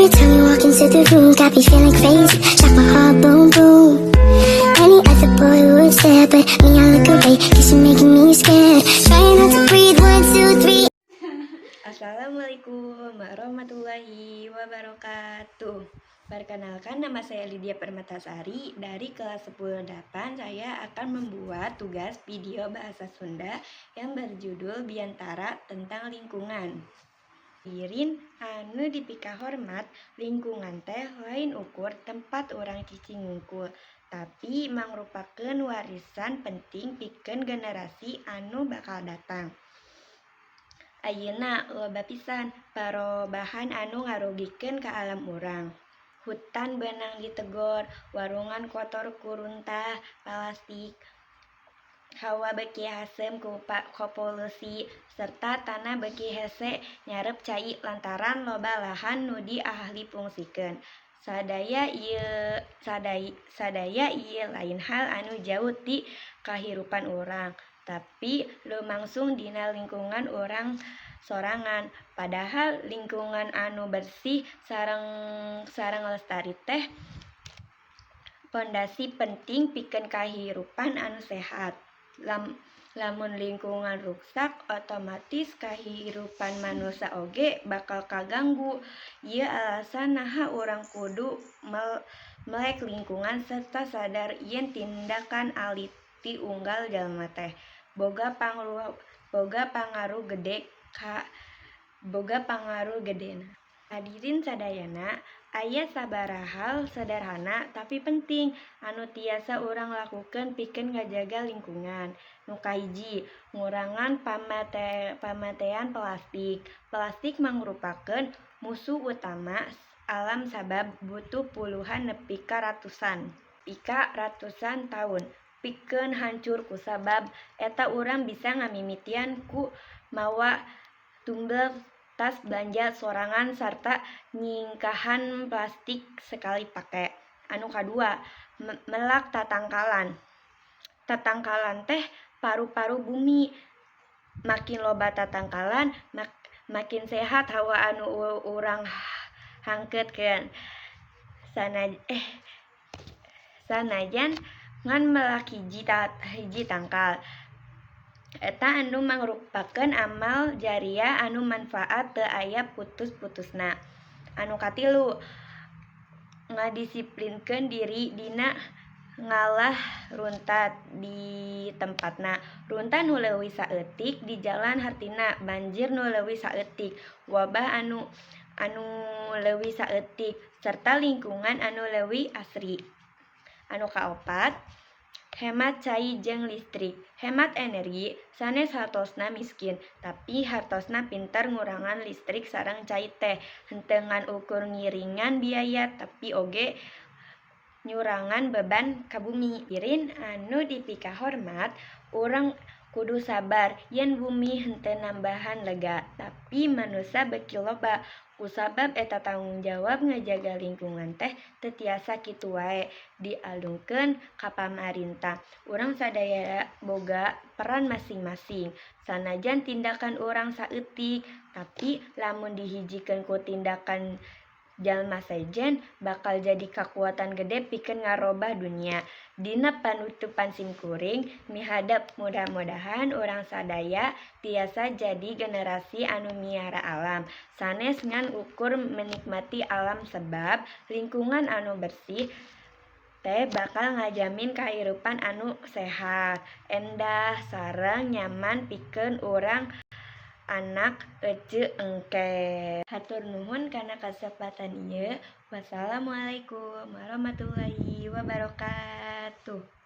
Every time you walk into the room, got me feeling crazy. Shock my heart, boom, boom. Any other boy would stare, but me, I look away, 'cause you're making me scared. Trying not to breathe, one, two, three. Assalamualaikum warahmatullahi wabarakatuh. Perkenalkan, nama saya Lydia Permatasari dari kelas 10-8. Saya akan membuat tugas video bahasa Sunda yang berjudul Biantara tentang lingkungan. Hadirin anu dipikahormat, lingkungan teh lain ukur tempat urang cicing wungkul, tapi mangrupakeun warisan penting pikeun generasi anu bakal datang. Ayeuna loba pisan parobahan anu ngarugikeun ka alam urang. Hutan beunang ditegor, walungan kotor ku runtah plastik, hawa beuki haseum ku polusi, serta tanah beuki hese nyarep cai lantaran loba lahan nu dialihfungsikeun. Sadaya ieu lain hal anu jauh ti kahirupan urang, tapi lumangsung dina lingkungan urang sorangan. Padahal lingkungan anu bersih sareng lestari teh pondasi penting pikeun kahirupan anu sehat. Lamun lingkungan ruksak, otomatis kahirupan manusa oge bakal kaganggu. Ieu alasan naha urang kudu melek lingkungan serta sadar yen tindakan alit ti unggal jalma teh boga pangaruh gedena. Hadirin sadayana, aya sabaraha hal sederhana tapi penting anu tiasa urang lakukeun pikeun ngajaga lingkungan. Nu kahiji, ngurangan pamatean plastik. Plastik mangrupakeun musuh utama alam sabab butuh puluhan nepi ka ratusan taun pikeun hancur. Kusabab eta, urang bisa ngamimitian ku mawa tumbler, tas belanja sorangan, sarta nyingkahan plastik sekali pake. Anu kadua, melak tatangkalan. Tatangkalan teh paru-paru bumi. Makin loba tatangkalan, makin sehat hawa anu urang hangkeutkeun. Sanajan ngan melak hiji tangkal, eta anu mangrupakeun amal jariah anu manfaat teu aya putus-putusna. Anu katilu, ngadisiplinkeun diri dina ngalah runtah di tempatna. Runtah nu leuwih saeutik di jalan hartina banjir nu leuwih saeutik, wabah anu leuwih saeutik, serta lingkungan anu leuwih asri. Anu kaopat, hemat cai jeung listrik. Hemat energi sanes hartosna miskin, tapi hartosna pinter ngurangan listrik sareng cai teh henteu ngan ukur ngiringan biaya, tapi oge nyurangan beban ka bumi. Hadirin anu dipikahormat, urang kudu sabar yen bumi henteu nambahan lega, tapi manusa beuki loba. Kusabab eta, tanggung jawab ngajaga lingkungan teh teu tiasa kitu wae dialungkeun ka pamarentah. Urang sadaya boga peran masing-masing. Sanajan tindakan urang saeutik, tapi lamun dihijikeun ku tindakan jalma sejen, bakal jadi kakuatan gede pikeun ngarobah dunya. Dina panutupan, simkuring miharep mudah-mudahan urang sadaya tiasa jadi generasi anu miara alam, sanes ngan ukur menikmati alam, sebab lingkungan anu bersih teh bakal ngajamin kahirupan anu sehat, endah, sareng nyaman pikeun urang anak ece engke. Hatur nuhun kana kasempatan ieu. Wassalamualaikum warahmatullahi wabarakatuh.